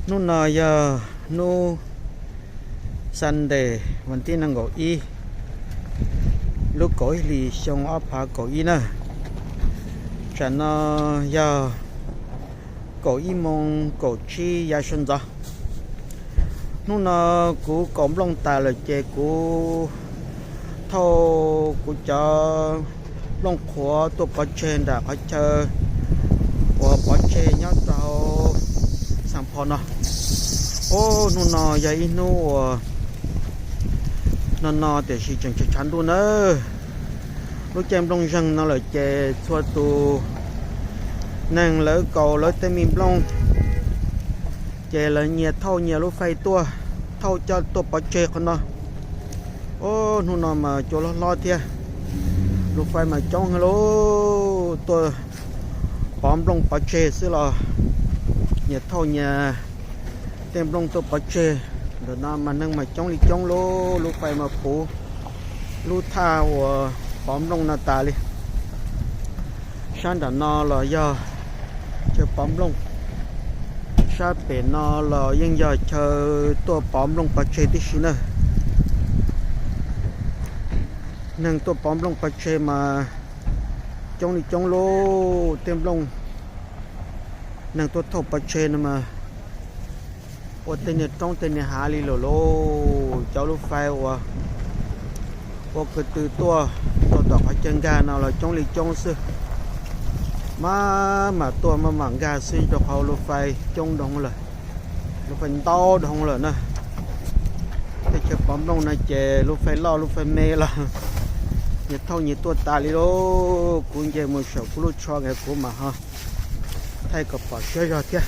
Hnub no yog hnub Sunday, vas thib nees nkaum ib, lub kaum ib hlis xyoo ob phav kaum ib na. Tsam no yog kaum ib moos kaum tsib yav sawv ntxov. Hnub no kuv kaus nplooj tas lawm ces kuv thauj kuv cov nplooj qhuav tuaj pov tseg nram qhov chaw uas pov tseg nyob rau Xas Phos no. Ub, hnub no yog ib hnub uas no no tiam sis tseem tshav tshav ntuj nawb. Lub caij nplooj zeeg no lawm ces txhua tus neeg lawv kaus lawv tej me nplooj ces lawv nyias thauj nyias lub fais tuaj, thauj coj tuaj pov tseg qhov no. Ub, hnub no mas cua hlob hlob thiab, lub fais mas coob heev lauj, tuaj pov nplooj pov tseg xwb los nyias thauj nyias tej nplooj tuaj pov tseg. Ntawm no mas neeg mas coob li coob lauj, lub fais mas puv lub thaj uas pov nplooj no tas li. Sab nram no los yog chaw pov nplooj, sab pem no los yeej yog chaw tuaj pov nplooj pov tseg tib si na. Neeg tuaj pov nplooj pov tseg mas coob li coob lauj, tej nplooj neeg tuaj thauj pov tseg no mas ua tej niag roob tej niag hav li lawm lauj. Cov lub fais uas ua ko tw tuaj rau tom qhov chaw nkag no los coob li coob xwb, maj mam tuaj maj mam nkag xwb rau qhov lub fais coob dhau lawm, lub fais ntau dhau lawm na. Teb chaws pov nplooj no ces lub fais loj lub fais me los nyias thauj nyias tuaj tas li lauj. Kuv nce mus saum kuv lub tsho nkawd kuv mam ho thaij kom pom siab zog thiab.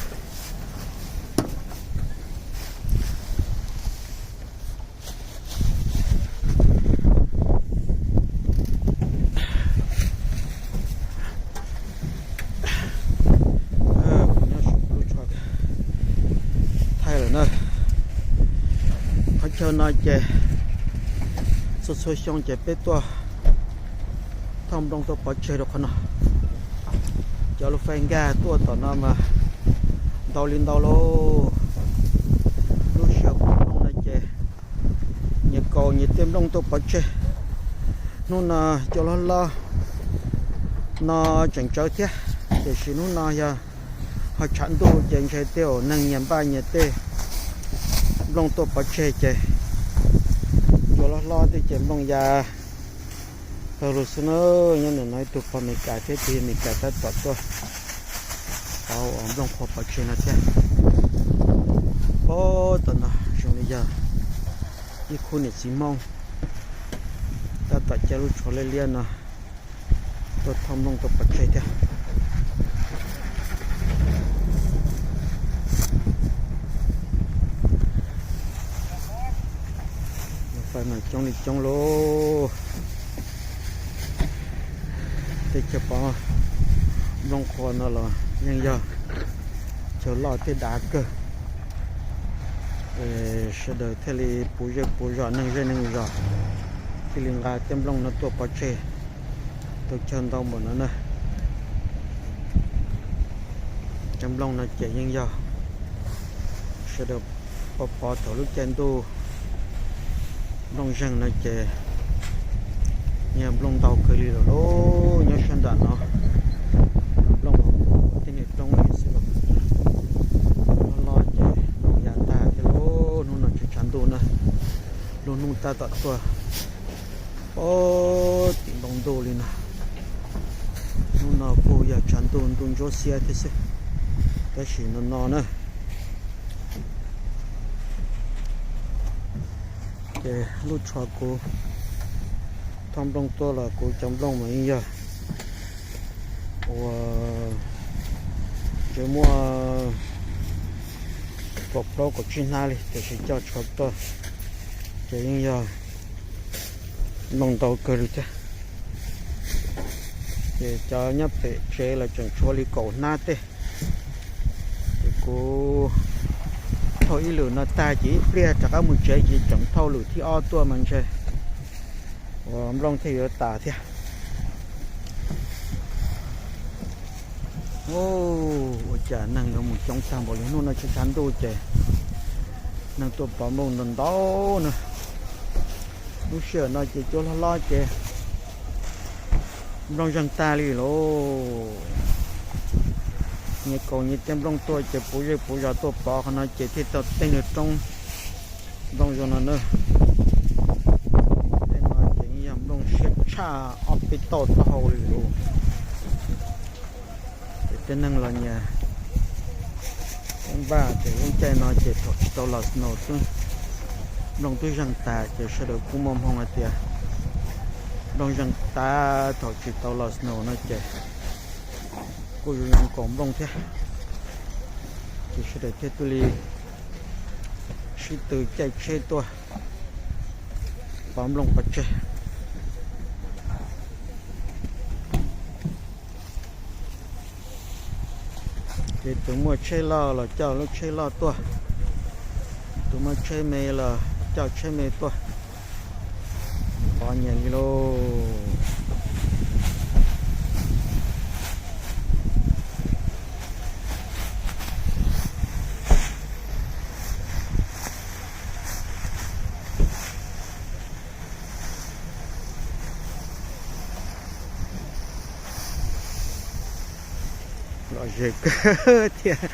Kuv nyob saum kuv lub tsho thaij lawm na. Qhov chaw no ces txhua txhua xyoo ces peb tuaj thauj nplooj tuaj pov tseg rau qhov no. Cov lub fais nkag tuaj tom no mas ntau li ntau lauj. Lub sij hawm pov nplooj no ces nyias kaus nyias tej nplooj tuaj pov tseg. Hnub no cua hlob hlob no tseem tsawv thiab, tiam sis hnub no yog ho tshav ntuj ces ntshe tej uas neeg nyias npaj nyias tej nplooj tuaj pov tseg ces cua hlob hlob thiab ces nplooj ya tawg lug xwb na. Nyob ntawm no ib tug pog Amelikas thiab tus Amelikas tab tom tuaj pov nplooj qhuav pov tseg no thiab. Pab tom no zoo li yog ib khub niam txiv Hmoob tab tom caij lub tsho liab liab no tuaj thauj nplooj tuaj pov tseg thiab. Fais mas coob li coob lauj. Tej chaw pov nplooj qhuav no los yeej yog chaw loj thiab dav kawg. Sawv daws thiaj li puv zej puv zos neeg zej neeg zos thiaj li nqa tej nplooj no tuaj pov tseg tau chaw ntau npaum no na. Cov nplooj no ces yeej yog sawv daws pov pov thaum lub caij ntuj nplooj zeeg no ces yeej nplooj ntau kawg li lawm lauj. Nyob sab nram no nplooj tib niag roob li xwb los, los ces nplooj ya tag thiab lauj. Hnub no tsis tshav ntuj na, lub hnub tab tom tuaj pab tim npoo ntuj li no. Hnub no kuj yog tshav ntuj ntuj ntsuab xiab thiab xwb, tab sis no no na ces lub tsho kuv thauj nplooj tuaj los kuv cov nplooj mas yeej yog uas tseem muaj kaum plaub kaum tsib hnab li, tiam sis coj tsho tuaj ces yeej yog nplooj ntau kawg li thiab. Ces cov nyob pem tsev los tseem tshuav li kaum hnab tej. Ces kuv thauj ib lwm no tag ces ib pliag rov qab mus tsev ces tseem thauj lwm thib ob tuaj mas ntshe uas nplooj thiaj yuav tas thiab. Ua cas neeg yuav mus coob tag npaum li, hnub no tshav tshav ntuj ces neeg tuaj pov nplooj ntau ntau na. Lub sij hawm no ces cua hlob hlob ces nplooj zeeg tag li lauj. Nyias kaus nyias tej nplooj tuaj ces puv zej puv zos tuaj pov qhov no ces thiaj tau tej nyuag roob nplooj zoo no na. Tej no ces yog nplooj siab tshaj ob peb tauj taub hau li lauj. Ces tej neeg los nyias npaj ces lub caij no ces thaum tsis tau los snow xwb, nplooj twb zeeg tas ces sawv daws kuj muaj hmoo hais tias nplooj zeeg tas thaum tsis tau los snow no ces kuj yuav zoo kaus nplooj thiab. Ces sawv daws thiaj tuaj li sib tw caij tsheb tuaj pov nplooj pov tseg. Ces tus muaj tsheb loj los coj lub tsheb loj tuaj, tus muaj tsheb me los coj tsheb me tuaj, pov nyias li lauj. Lom zem kawg thiab.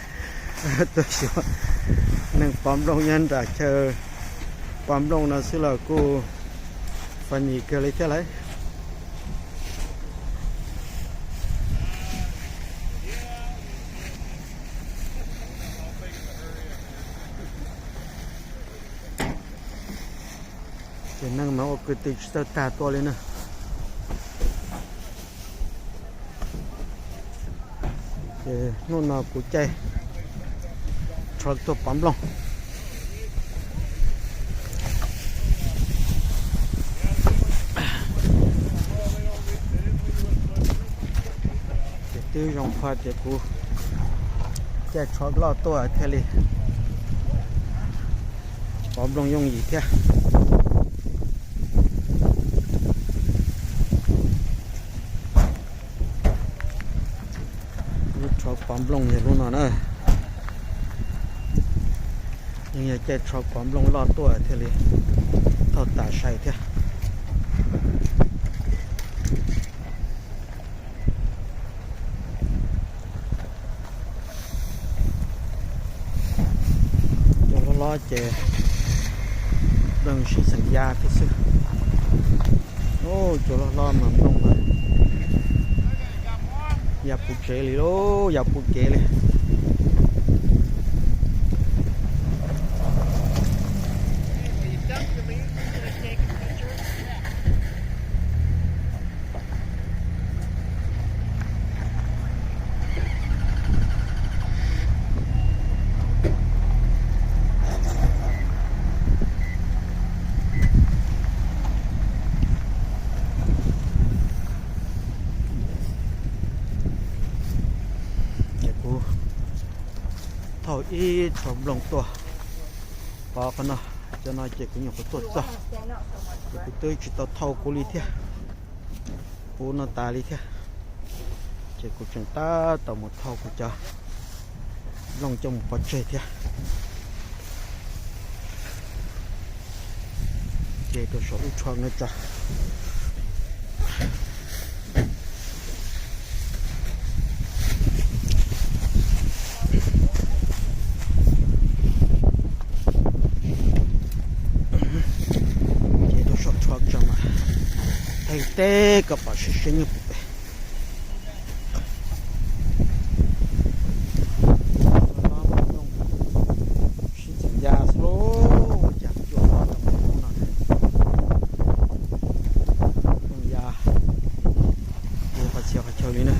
Tuaj xyuas neeg pov nplooj nyob nram chaw pov nplooj no xwb los kuj funny kawg li thiab lauj. Ces neeg mas ua kwv tij tsis txawj tag tua li na. Ces hnub no kuv caij tshov tuaj pov nplooj. Ces twb zoo qhov tias kuv caij tshov loj tuaj thiaj li pov nplooj yooj yim thiab. Lub tshov pov nplooj yog lub no na. Yeej yog caij tshov pov nplooj loj tuaj thiaj li thauj tas sai thiab. Cua hlob hlob ces nplooj sib xeem ya thiab xwb. Cua hlob hlob mas nplooj mas ya puv tsev li lauj, ya puv kev li. Ces kuv thauj ib tshov nplooj tuaj pov qhov no, cov no ces kuv nyuam qhuav tuaj txog, ces kuv twb tsis tau thauj kuv li thiab, puv no tas li thiab. Ces kuv tseem tab tom mus thauj kuv cov nplooj coj mus pov tseg thiab. Ces rau saum lub tshov no tso. Ces rau saum tshov tso mas theej teb kom pom siab siab nyob puag pem. Sib txeem ya xwb, ua cas cua no, no ya, qhov txhia qhov chaw li na.